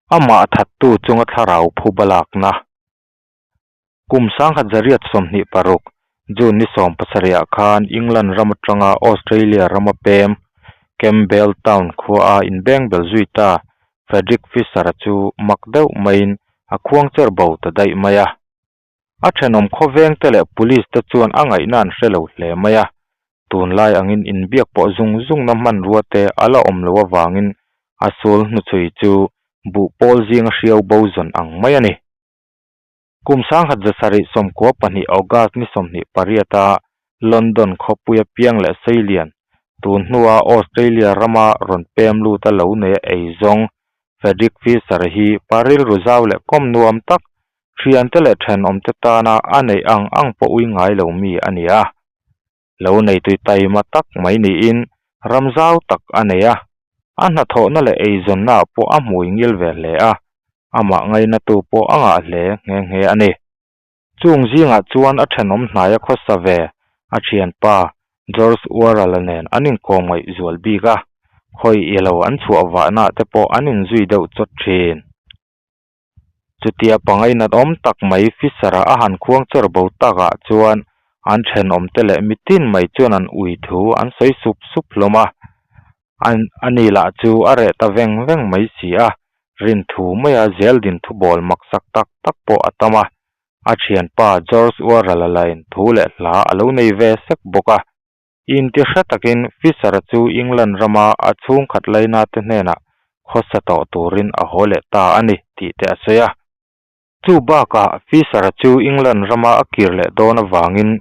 Amah thattu chunga thlarau phuba lakna. Kum 1926, June ni 17 ah khan England ram atanga Australia rama pem Campbelltown khua a inbengbel zui ta Frederick Fisher-a chu mak deuh maiin a khuangcher bo ta daih mai a. A thenawm khawvengte leh police te chuan a ngaihna an hre lo hle mai a, tunlai angin inbiak pawh zung zungna hmanrua te a la awm loh avangin a sul hnuchhui chu buh pawl zinga hriau bo zawn ang mai a ni. Kum 1792 August ni 28 a London khawpuia piang leh seilian, tun hnua Australia rama rawn pem lut a lo nei a eizawng Frederick Fisher hi pa rilru zau leh kawm nuam tak Thiante leh thenawmte tana a neih ang ang pawh ui ngai lo mi a ni a. Lo neitui taima tak mai niin ram zau tak a nei a. A hnathawhna leh eizawnnaah pawh a hmui ngil ve hle a, amah ngainatu pawh a ngah hle nghe nghe a ni. Chung zingah chuan a thenawm hnaia khawsa ve a thianpa George Worrall-a nen an inkawm ngaih zual bik a, khawi i lo an chhuah vahnaah te pawh an inzui deuh chawt thin. Chutia pangainat awm tak mai Fisher-a a han khuang chawr bo takah chuan an thenawmte leh mitin mai chuan an ui thu an sawi sup sup hlawm a. An ani lah chu a reh ta veng veng mai si a, rin thu maia zeldin thubawl maksak tak tak pawh a tam a. A thianpa George Worrall-a lain thu leh hla a lo nei ve sek bawk a. Inti hre takin Fisher-a chu England rama a chhungkhat lainate hnenah khawsa tawh turin a haw leh ta a ni tih te a sawi a. Chu bakah Fisher-a chu England rama a kir leh dawn avangin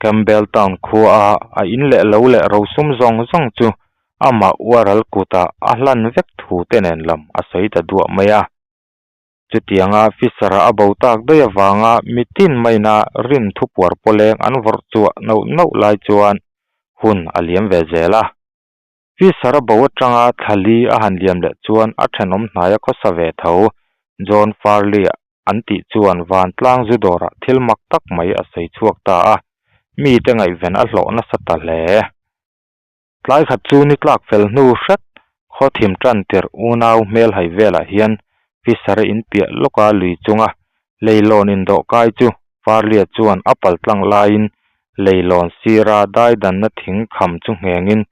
Campbelltown khuaa a in leh lo leh rosum zawng zawng chu amah uaral kutah a hlan vek thu te nen lam a sawi ta duah mai a. Chutianga Fisher-a a bo tak daih avanga mitin maina rin thupuar pawleng an vawrh chhuah nauh nauh lai chuan hun a liam ve zel a. Fisher-a bo atanga thla li a han liam leh chuan a thenawm hnaia khawsa ve tho John Farley-a an tih chuan vantlang zu dawrah thil mak tak mai a sawi chhuak ta a, mite ngaihven a hlawh nasa ta hle. Tlai khat chu ni tlak fel hnu hret khaw thim tan tirh unau hmel hai velah hian Fisher-a in piah lawka lui chunga leilawn indawh kai chu Farlia chuan a pal tlang laiin leilawn sira daidanna thing kham chu nghengin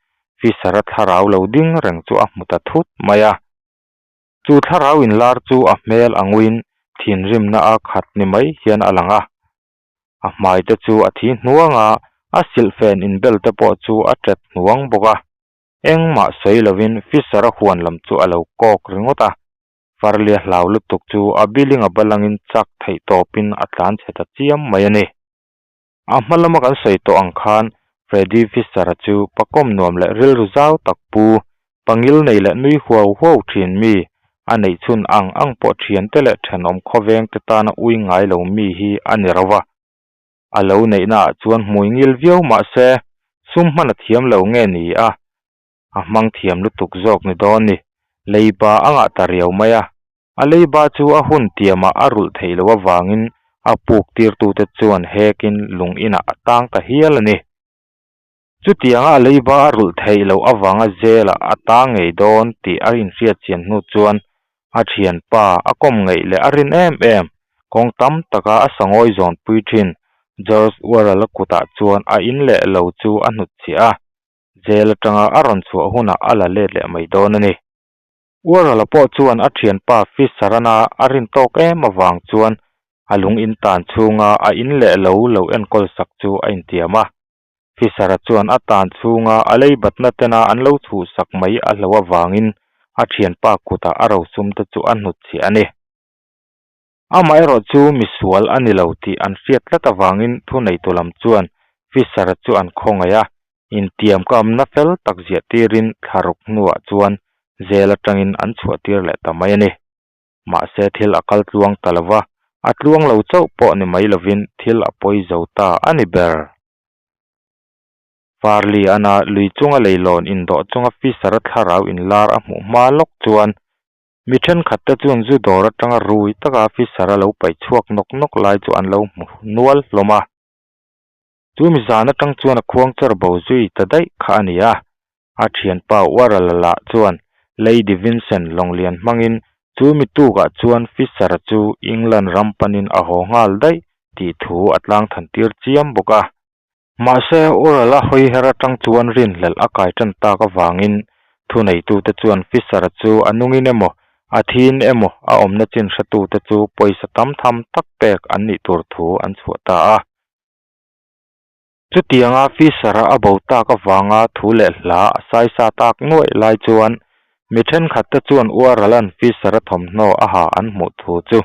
Fisher-a thlarau lo ding reng chu a hmu ta thut mai a. Chu thlarau inlar chu a hmel a nguiin thinrimna a khat ni mai hian a lang a. A hmai te chu a thi hnuang a, a silhfen inbel te pawh chu a tet hnuang bawk a. Engmah sawi lovin Fisher-a huan lam chu a lo kawk ringawt a. Farlia hlau lutuk chu a biling a balangin chak theih tawpin a tlan chhe ta chiam mai a ni. A hma lama kan sawi tawh ang khan Freddy Fisher-a chu pakawm nuam leh rilru zau tak pu, pangil nei leh nui huau huau thin mi, a neih chhun ang ang pawh thiante leh thenawm khawveng te tana ui ngai lo mi hi a ni ro va. A lo neihna ah chuan hmui ngil viau mah se, sum hman a thiam lo nge ni a, a hmang thiam lutuk zawk ni dawn ni, leiba a ngah ta riau mai a. A leiba chu a hun tiamah a rulh theih loh avangin a puk tirtute chuan hekin lung inah a tang ta hial a ni. Chutianga a leiba a rulh theih loh avanga zelah a tang ngei dawn tih a inhriat chian hnu chuan a thianpa a kawm ngeih leh a rin em em kawng tam taka a sangawi zawnpui thin George Worrell-a kutah chuan a in leh lo chu a hnutchhiah a, jail atanga a rawn chhuah hunah a la let leh mai dawn a ni. Worrell-a pawh chuan a thianpa Fisher-ana a rin tawk em avang chuan a lung in tan chhunga a in leh lo lo enkawl sak chu a intiam a. Fisher-a chuan a tan chhunga a lei batna tena an lo chhuhsak mai a hloh avangin a thianpa kutah a rosum te chu a hnutchhiah a ni. Amaherawh chu misual a ni lo tih an hriat tlat avangin thuneitu lam chuan Fisher-a chu an khawngaih a, intiam kamna fel tak ziah tirin thlaruk hnuah chuan jail atangin an chhuahtir leh ta mai a ni. Mahse thil a kal tluang ta lo va, a tluang lo chauh pawh ni mai lovin thil a pawi zo ta a ni ber. Farley ana lui chunga leilawn indawh chunga Fisher-a thlarau inlar a hmuh hma lawk chuan mi thenkhat te chuan zu dawr atanga rui taka Fisher-a lo paih chhuak nawk nawk lai chu an lo hmu nual hlawm a. Chu mi zan atang chuan a khuang char bo zui ta daih kha a ni a. A thianpa Uarala lah chuan Lady Vincent lawnglian hmangin Chu mi tukah chuan Fisher-a chu England ram panin a haw nghal daih tih thu a tlang than tir chiam bawk a. Mahse, Ural-a hawi her atang chuan rinhlelh a kai tan tak avangin thuneitute chuan Fisher-a chu a nungin emaw, a thiin emaw a awmna chin hretute chu pawisa tam tham tak pek an nih tur thu an chhuah ta a. Chutianga Fisher-a a bo tak avanga thu leh hla a saisa tak nuaih lai chuan mi thenkhatte chuan Ural-a'n Fisher-a thawmhnaw a ha an hmuh thu chu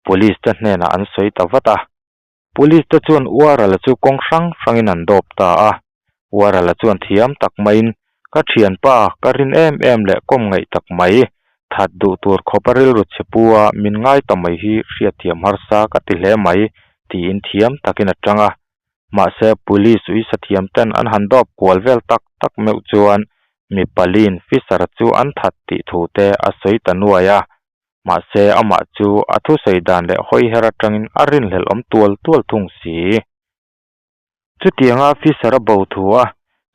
Police-te hnenah an sawi ta vat a. Police te chuan Uarala chu kawng hrang hrangin an dawp ta a. Uarala chuan thiam tak maiin, Ka thianpa, ka rin em em leh kawm ngaih tak mai, that duh tur khawpa rilru chhe pu a min ngai ta mai hi hriatthiam harsa ka ti hle mai, tiin thiam takin a tang a. Mahse, Police uisa thiam ten an han dawp kual vel tak tak meuh chuan mi paliin Fisher-a chu an that tih thu te a sawi ta nuai a. Mahse, amah chu a thusawi dan leh hawiher atangin a rinhlelh awm tual tual thung si. Chutianga Fisher-a bo thu a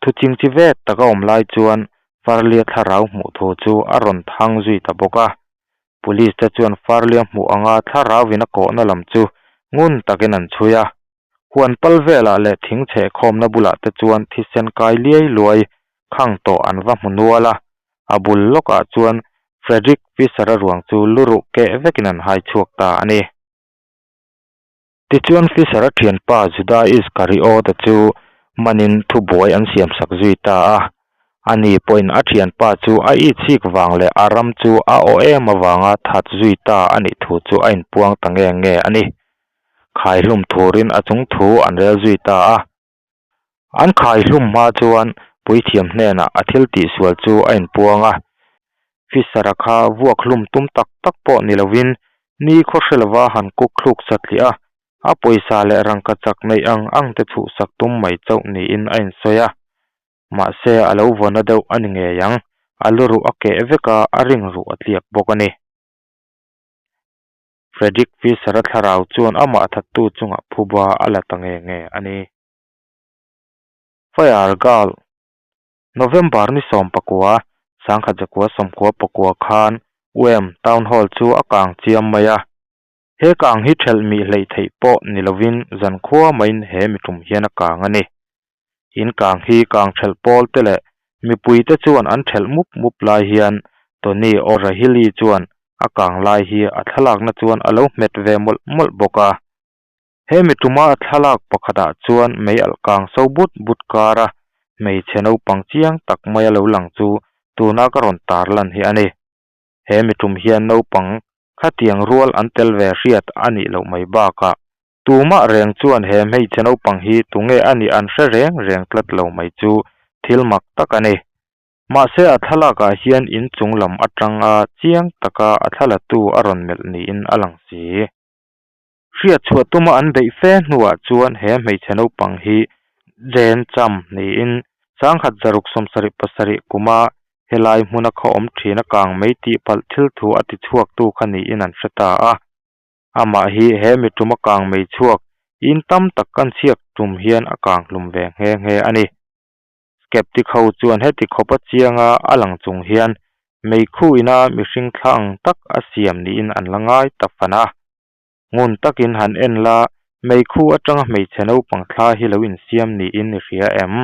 thu chingchi ve tak a awm lai chuan Farley-a thlarau hmuh thu chu a rawn thang zui ta bawk a. Police te chuan Farley-a hmuh anga thlarauin a kawhna lam chu ngun takin an chhui a. Huan pal velah leh thing chhehkhawmna bulah te chuan thisen kai liai luai khang tawh an va hmu nual a, a bul lawkah chuan Frederick Fisher-a ruang chu lu ruh keh vekin an hai chhuak ta a ni. Tichuan Fisher-a thianpa Judah Iskariot-a chu manin thubuai an siamsak zui ta a, ani pawhin a thianpa chu a itchik vang leh a ram chu a aw em avanga that zui ta a nih thu chu a inpuang ta nge nge a ni. Khaihlum thurin a chung thu an rel zui ta a. An khaihlum hma chuan puithiam hnenah a thil tihsual chu a inpuang a. Fisher-a kha vuak hlum tum tak tak pawh ni lovin ni khaw hre lova han kuk thluk satliah a, a pawisa leh rangkachak neih ang ang te chhuhsak tum mai chauh niin a insawi a. Mahse a lo vaw na deuh a ni ngei ang, a lu ruh a keh vek a, a ring ruh a tliak bawk a ni. Frederick Fisher-a thlarau chuan amah thattu chungah phuba a la ta nge nge a ni. Fire Girl, November ni 19, 1994 khan Uem Town Hall chu a kang chiam mai a. He kang hi ṭhelh mih hleih theih pawh ni lovin zankhua maiin he miṭum hian a kang a ni. In kang hi kang ṭhelh pawl te leh mipui te chuan an ṭhelh mup mup lai hian Tony O'Rahilly chuan a kang lai hi a thlalakna chuan a lo hmet ve mawlh mawlh bawk a. He mi tuma a thlalak pakhatah chuan mei alh kang so but but kara hmeichhe naupang chiang tak maia lo lang chu tuna ka rawn tarlan hi a ni. He mi tum hian naupang khatiang rual an tel ve hriat a nih loh mai bakah Tumah reng chuan he hmeichhe naupang hi tunge a nih an hre reng reng tlat lo mai chu thil mak tak a ni. Mahse a thlalakah hian in chung lam atanga chiang taka a thlalatu a rawn melh niin a lang si. Hriat chhuah tuma an beih fe hnuah chuan he hmeichhe naupang hi Jane Cham niin 1677 kuma helai hmuna khaw awm thin a kang mai tih palh thil thu a tichhuaktu kha niin an hre ta a. Amah hi he mi tum a kang mei chhuak in tam tak kan chhiak tum hian a kang hlum ve nghe nghe a ni. Skeptic ho chuan heti khawp a chianga a lang chung hian meikhu ina mihring thla ang tak a siam niin an la ngai ta fan a. Ngun takin han en la, meikhu atanga hmeichhe naupang thla hi lo insiam niin i hria em?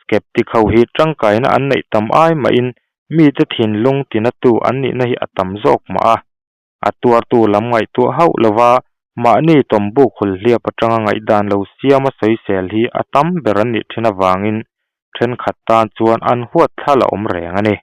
Skeptic ho hi tangkaina an neih tam ai mahin mite thinlung tinatu an nihna hi a tam zawk mah a. A tuartu lam ngaihtuah hauh lova mahni tawmbuk hulhliap atanga ngaihdan lo siama sawisel hi a tam ber an nih thin avangin thenkhat tan chuan an huat thla la awm reng a ni.